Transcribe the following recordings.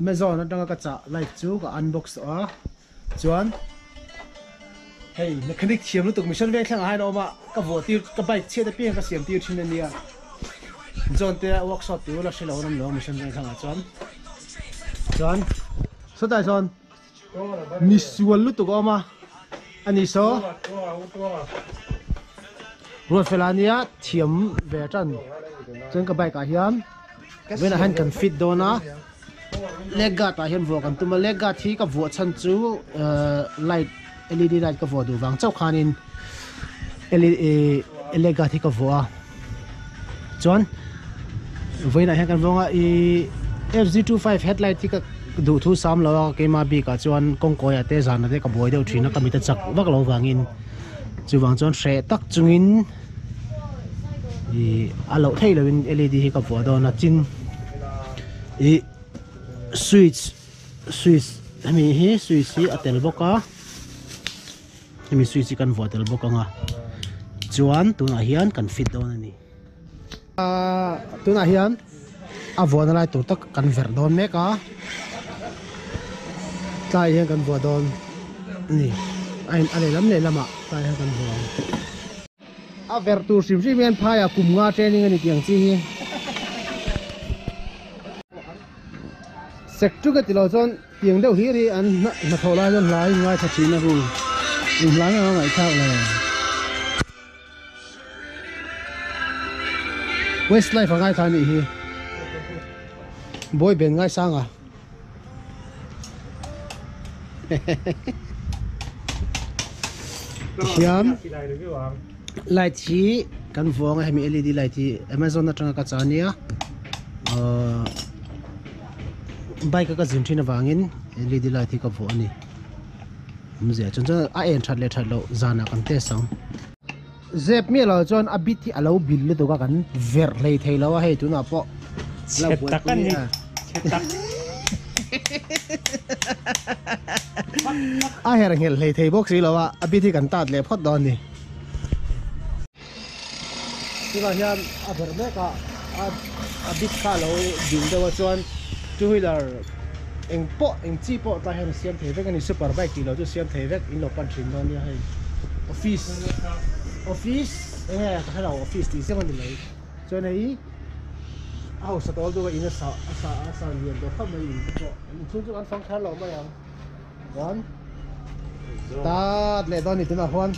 Amazon atanga ka chah light chu ka unbox tawh a chuan hei mechanic thiam lutuk mission veng thlengah hian a awm a ka vuah tir ka bike chhiat apiang ka siam tir thin ania John te workshop tih ula hrelo an awm lo a mission veng thlengah chuan chuan sawtah sawn misual lutuk a awm a ani saw Ruatfela ania thiam ve tan chuan ka bike ah hian vawiinah hian kan fit dawn a leg guard ah hian vuah kan tum a leg guard hi ka vuah chhan chu light led light ka vuah duh vang chauh khanin leg guard hi ka vuah a chuan vawiinah hian kan vawng a ih fg25 headlight hi ka duh thu sam lo a keima bik ah chuan kawng kawi ah te zan ah te ka buai deuh thin a ka mit a chak vak lo vangin chuvang chuan hreh tak chungin ih a loh theih loh in led hi ka vuah dawn a tin ih switch switch hemi hi switch hi a tel bawk a. Hemi switch hi kan vuah tel bawk ang a chuan tunah hian kan fit dawn a ni ahh tunah hian a vuahna lai tur tak kan verh dawn mek a tlai hian kan vuah dawn a ni a in a lehlam lehlamah tlai hian kan vuah ang a verh tur hrim hrim hian phaiah kum nga training a ni tih ang chi hi sek chu ka ti lo chuan. Tiang deuh hir hi an hnathawh lai chuan hla in ngaithla thin a ru in hla nge a ngaihthlak le. Westlife a ngaithla anih hi boy band ngaisang a tihian light hi kan vuang a hemi led light hi amazon atanga ka cha ania ahh. Bike a ka zin thin avangin led light hi ka vuah a ni awmzia chuan chuan a en that leh that loh zanah kan test ang. Zep miah lo chuan a bit hi a lo bil lutuk a kan verh hlei thei lo a hei tunah pawh lo buaipui a a her nghelh hlei thei bawk si lo a a bit hi kan tat leh phawt dawn a ni. Tunah hian a verh mek a a bit kha a lo ding deuh a chuan two wheeler eng pawh eng chi pawh tlai hian a siam thei vek a ni super bike tih loh chu siam thei vek in lo pan thin dawn nia hei office office eng nge ka hrelo office tih zeuh a ni mai chuan hei a hausa tawl deuh a in a sa a sa a sa lian tawh khawp mai in te pawh inchhung chu kan fang kher lo mai ang. Chuan tat leh dawn ni tunah huan.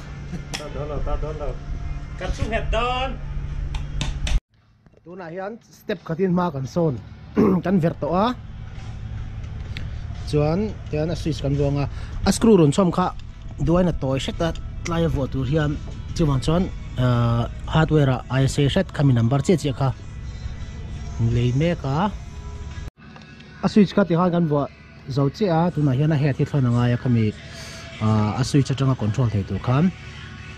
Ta dawn lo, ta dawn lo. Ka chu nghet dawn. Tunah hian step khatin hma kan sawn kan verh tawh a. Chuan tian a switch kan vuang a. A screw rawn chhawm kha duain a tawi hret a tlai a vuah tur hian chuvang chuan hardware ah ISA hret khami number chiah chiah kha lei mek a. A switch kha tikhan kan vuah. Zo chiah a tunah hian a head hi thlawn a ngai a khami ah a switch atanga control thei tur khan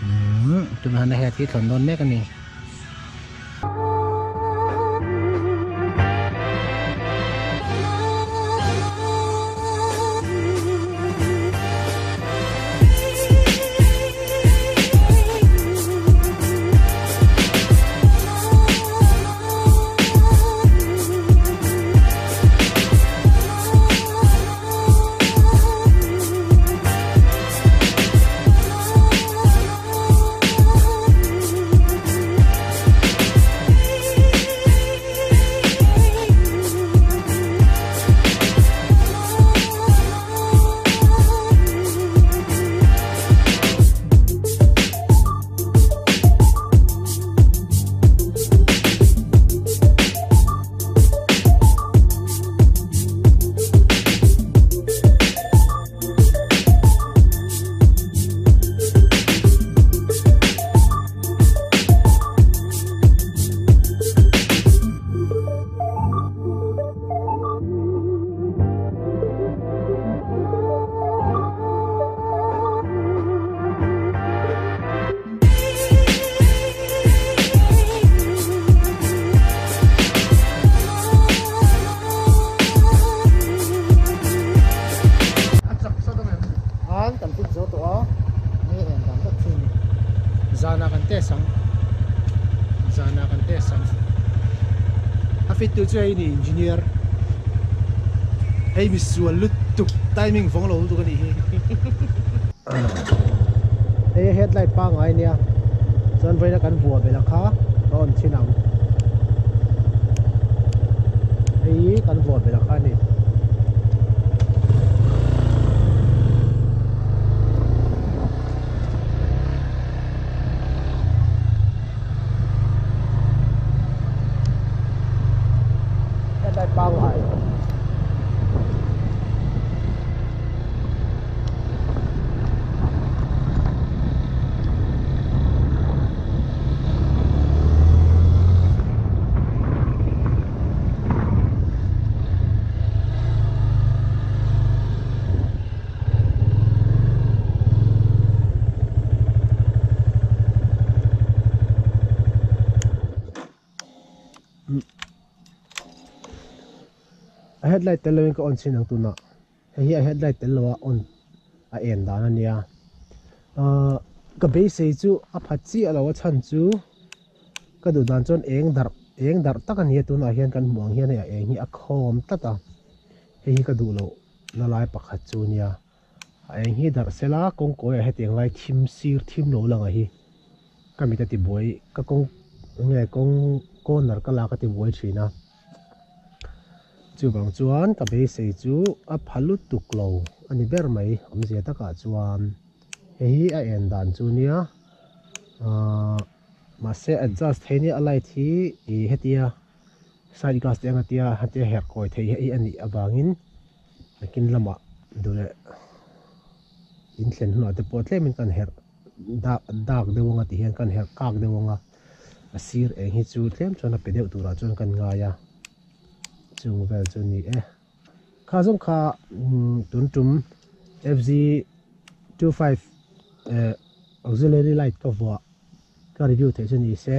umm tunah hian a head hi thlawn dawn mek a ni. A chak sat ang em? An kan fit zo tawh a, nge eng dan tak chu ni. Zanah kan test ang. Zanah kan test ang. A fit tu chu hei ni engineer. Hei misual lutuk timing vawng lo lutuk a nih hi. Hei headlight pangngai ania chuan vawiina kan vuah belh a kha ka on chhin ang. Hei kan vuah belh a kha a ni. Headlight pangngai. A headlight tel loin ka on chhin ang tunah hei hi a headlight tel loa on a en dan a nia ahh ka beisei chu a pha chiah lo a chhan chu ka duh dan chuan eng darh eng darh tak a ni a tunah hian kan hmuh ang hian hei a eng hi a khawm tlat a hei hi ka duh loh na lai pakhat chu a nia a eng hi darh sela kawngkawi ah hetiang lai thim sir thim lo lang a hi ka mit a ti buai ka kawng nge kawng corner ka lak a ti buai thin a chuvang chuan ka beisei chu a pha lutuk lo a ni ber mai awmzia takah chuan hei hi a en dan chu nia ahh mahse adjust thei nia a light hi ih hetia side glass te anga tia hetia herh kawi theih hi a nih avangin nakin lamah duh leh in thlen hunah te pawh tlemin kan herh dak dak deuh anga ti hian kan herh kak deuh anga a sir eng hi chu tlem chuan a pe deuh turah chuan kan ngai a chung vel chu a ni e kha zawng kha tun tum F Z 25 eh auxiliary light ka vuah ka review theih chu ni se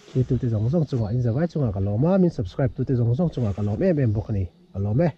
thlir tute zawng zawng chungah in zavai chungah ka lawm a min subscribe tute zawng zawng chungah ka lawm em em bawk a ni ka lawm e.